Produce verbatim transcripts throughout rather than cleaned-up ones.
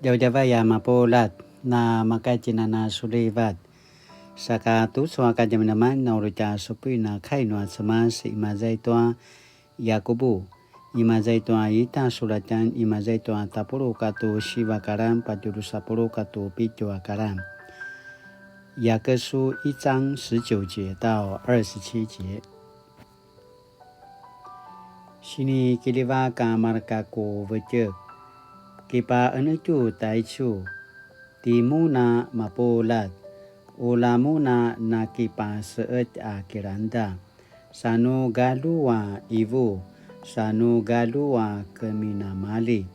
Djavadjavay a mapuljat, na maka tjinana sulivat. Saka tucu a kadjamadjaman na uri tja supuin a kai nua Cemas, imaza i tua Yakubu, imaza i tua ita sulatjan, imaza i tua tapuluq katua siva a kalan, patje drusa puluq katua pitju a kalan. 雅各書一章十九节到二十七节。 Sinikiljivak a mareka ku vetjek, kipaenetju taicu, timun a mapuljat, ula mun a nakipaseqetj a kilangda, sa nu galju a ivu, sa nu galju a keminamalji.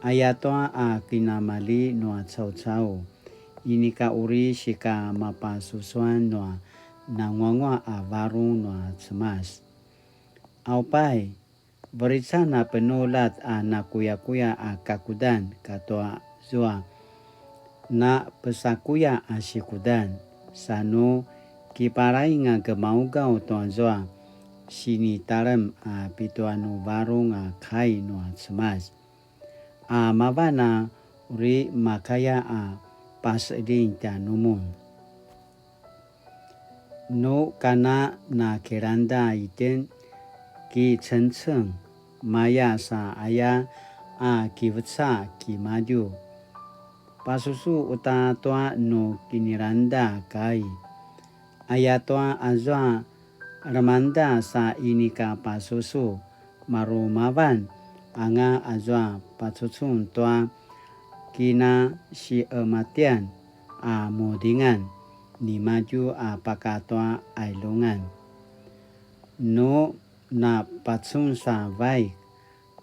Ayatua a kinamali nua caucau, inika uri sika mapasusuan nua nanguanguaq a varung nua Cemas. Aupai, verican a penuljat a nakuyakuya a kakudan katua zua na pesakuya a sikudan, sa nu kiparaing a gemaugaw tua zua sinitalem a pitua nu varung a kai nua Cemas. A mavan a uri makaya a paseqeljing tjanumun. Nu kana na kilangda itjen, kicengceng maya sa aya a kiveca kimadju. Pasusu uta tua nu kinilangda kai. Ayatua azua lemangda sa inika pasusu, marumavan anga azua pacucun tua kinasiqematian a mudingan nimadju a pakatua ailungan. Nu na pacun sa vaik,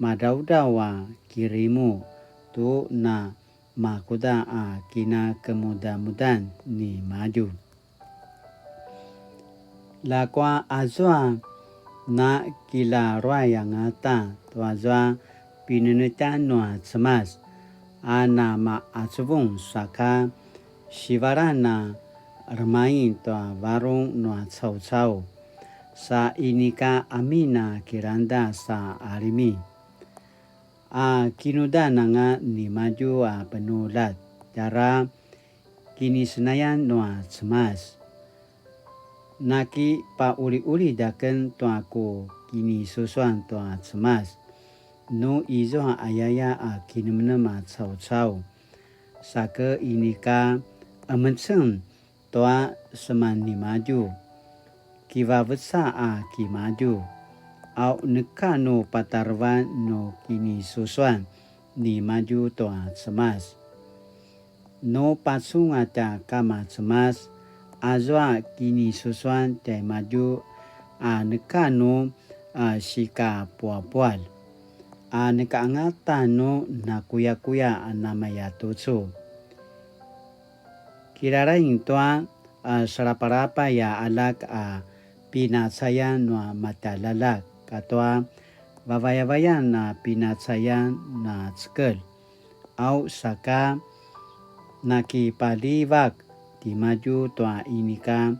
madraudraw a kirimu tu na makuda a kinakemudamudan nimadju. Ljakua azua na kilaruay angata tuazua pinenetjan nua Cemas, a na maqacuvung saka sivalan a remaing tua varung nua caucau, sa inika amin a kilangda sa alimi. A kinudan anga nimadju a penuljat, tjara kinisenayan nua Cemas. Nakipauliulid aken tua ku kinisusuan tua Cemas, nu izua ayaya a kinemenem a caucau, sake inika emeceng tua seman nimadju, kivaveca a kimadju, au neka nu patarevan nu kinisusuan nimadju tua Cemas. Nu pacun a tja Kama Cemas, azua kinisusuan tjaimadju a neka nu a sikapuapual, a neka angata nu nakuyakuya a namaya tucu. Kilalaing tua a salapalapay a aljak a pinacayan nua matjaljaljak katua vavayavayan a pinacayan na cekelj, au saka nakipaljivak timadju tua inika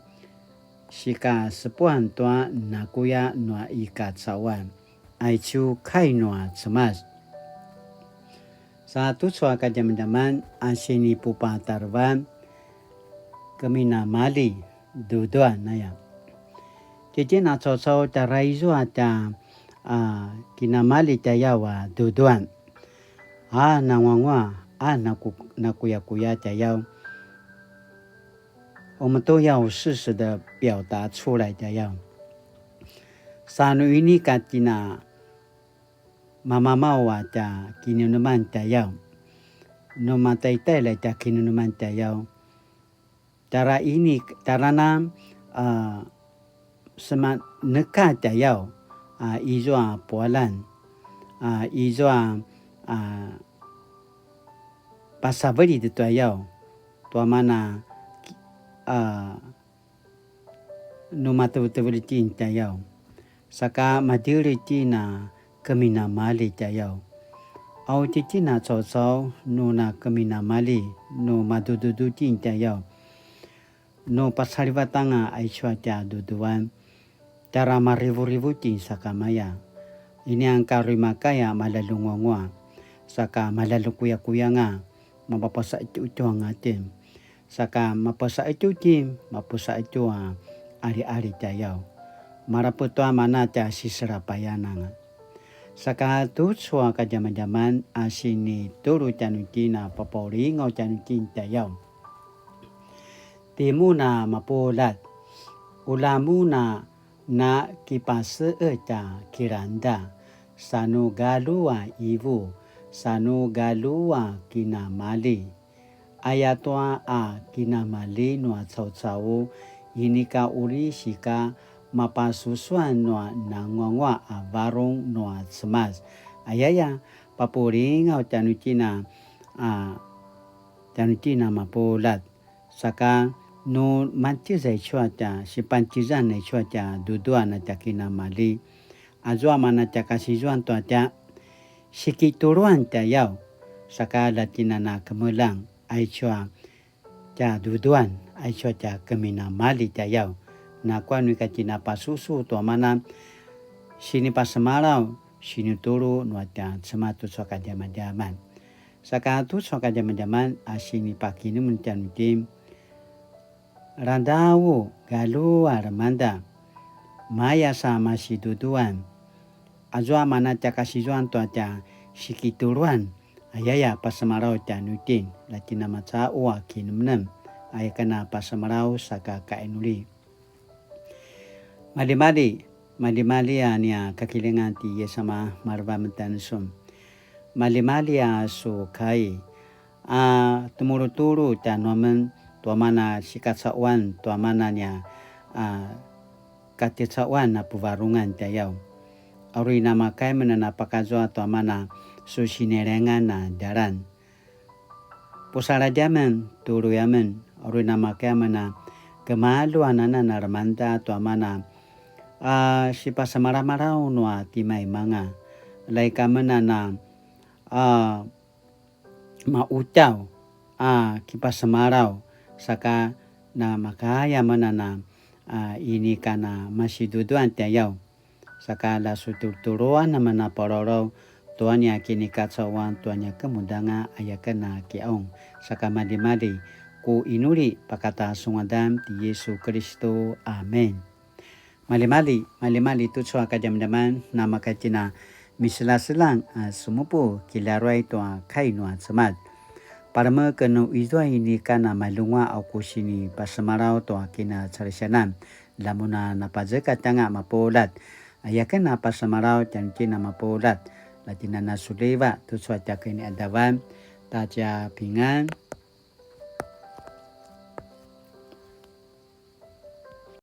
sikasepuan tua nakuya nua i kacauan. Aicu kai nua Cemas. Sa tucu a kadjamadjaman a sinipupatarevan keminamalji duduan aya. Tjitjen a caucau tjara izua tja a kinamalji tjayaw a duduan. A nanguangua a naku, nakuyakuya tjayaw. 我们都要适时的表达出来 tjayaw. Sa nu inika tjina mamamaw a tja kinemeneman tjayaw. Nu mataytay la tja kinemeneman tjayaw. Tjara inika, tjara na a semaneka tjayaw a izua pualan a izua a pasavelid tjayaw tua mana a nu matevetevelj itjen tjayaw. Saka madjeli itjen a keminamalji tjayaw. Au tjitjen a caucau nu na keminamalji nu madududu itjen tjayaw. Nu pasalivat anga aicu a tja duduan, tjara marivurivu itjen sakamaya. Inianga ka uri makaya maljalunguangua, saka maljalukuyakuyanga, mapapasa'itju'itju anga itjen. Saka mapasa'itju itjen, mapasa'itju a ali'ali tjayaw. Malaput tua mana tja siselapayananga. Saka tucu a kadjamadjaman a sinitulu tjanuitjen a papaulingaw tjanuitjen tjayaw. Timun a mapuljat, ula mun a na kipase'etj a kilangda, sa nu galju a ivu, sa nu galju a kinamali. Ayatua a kinamali nua caucau, inika uri sika mapasusuan nua nanguangua a varung nua Cemas. Ayaya, papulingaw tjanuitjen a, a, tjanuitjen a mapuljat. Saka nu mantjez aicu a tja sipantjezan aicu a tja duduan a tja kinamali. Azua mana tja kasizuan tua tja sikituluan tjayaw. Saka latjinana kemeljang aicu a tja duduan aicu a tja keminamali tjayaw. Nakuya nu ika tjinapasusu tua mana sinipasemalaw, sinitulu nua tja Cemas tucu a kadjamadjaman. Saka tucu a kadjamadjaman a sinipakinemnem tjanuitjen. Randau, galju a lemangda. Maya sa masiduduan. Azua mana tja kasizuan tua tja sikituluan. Ayaya pasemalaw tjanuitjen. Latjinamaca'u a kinemnem. Ayaken a pasemalaw saka kainuli. Maljimalji, maljimalji a nia kakilingan ti Yesama maleva metan sun. Maljimalji a su kai. A temulutulu tjanuamen tua mana sikacauan tua mana nia a katjecauan a puvarungan tjayaw. A uri namakaya amen a pakazua tua mana su sinelengan a djalan. Pusaladj amen, tului amen, a uri namakaya amen a kemalju anan a lemangda tua mana a sipasemalamalaw nua timaimanga. Laika amen a na a ma'utjaw a kipasemalaw saka namakaya amen a inika na masiduduan tjayaw. Saka la su tulutuluan amen a palawlaw tua nia kinikacauan tua nia kemudanga ayaken a ki'aung. Saka maljimalji ku inuli pakata su ngadan ti Yisu Kilistu. Amen. Maljimalji, maljimalji tucu a kadjamadjaman, namaka tjina miselaselang a semupu kilaruay tua kai nua Cemas. Palemeken nu izua inika na malunga a ku sinipasemalaw tua kinacalisianan. Lamun a napazekatj anga mapuljat. Ayaken a pasemalaw tjanuitjen a mapuljat. Latjinana suliva tucu a tja kiniadavan. Tatja pingan.